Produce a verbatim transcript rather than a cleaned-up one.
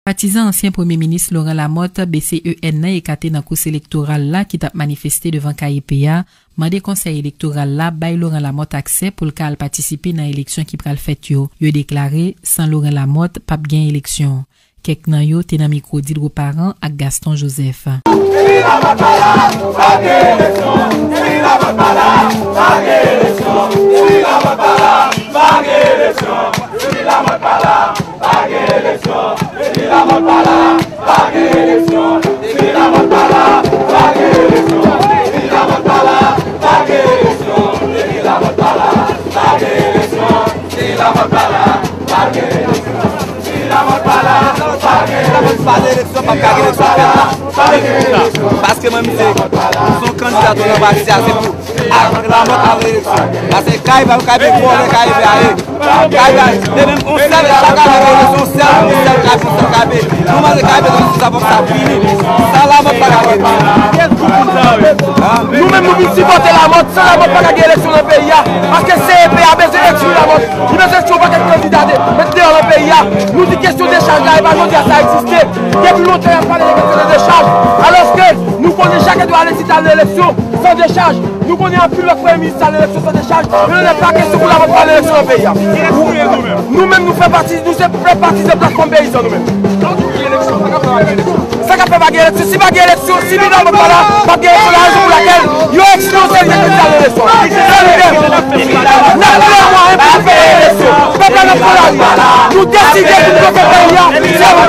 Patizan ansyen Premye Minis Laurent Lamothe, B C E N nan ekate nan kous elektoral la ki t ap manifeste devan K E P a, mande Konsèy Elektoral la bay Laurent Lamothe aksè pou l ka al patisipe nan eleksyon ki pral fèt yo. Yo deklare, san Laurent Lamothe, p ap gen eleksyon. Kèk nan yo te nan mikwo Didro Parent ak Gaston Joseph. Paske mwen, misye, paske mwen, misye, se yon kandida tou nan pati a, se pou Lamothe al eleksyon. Paske K E P, K E P vòlè, K E P a ye. K E P a ye. Te menm yon sèl, pa ka gen eleksyon, yon sèl, yon sèl K E P, yon sèl K E P. Nou mande K E P sa fòk sa fini. San Lamothe pa ka gen. Nou menm nou vin sipòte Lamothe, san Lamothe pa ka gen eleksyon nan peyi a. Paske C E P a bezwen retire Lamothe. Li bezwen retire yon pakèt kandida de, met deyò nan peyi a. Nou di kesyon dechaj la, e pa jodi a sa egziste. Depi lontan y ap pale de kesyon de dechaj. Alòske nou konnen chak edwa ale si t al nan eleksyon san dechaj. Nou konnen anpil lòt premye minis t al nan eleksyon san dechaj. Men nan pa kesyon pou Lamothe pa al nan eleksyon nan peyi a. Nou menm nou fè pati, nou se fè pati de platfòm peyizan nou menm. Sa k ap fè pa gen eleksyon? Si pa gen eleksyon, si Lamothe pa la, p ap gen eleksyon. La rezon pou lakèl yo eksplose l, yo al nan eleksyon. N ap fè mwayen pou nou fè eleksyon. Pèp la n ap pran lari. Nou deside pou nou bloke peyi a. Se yon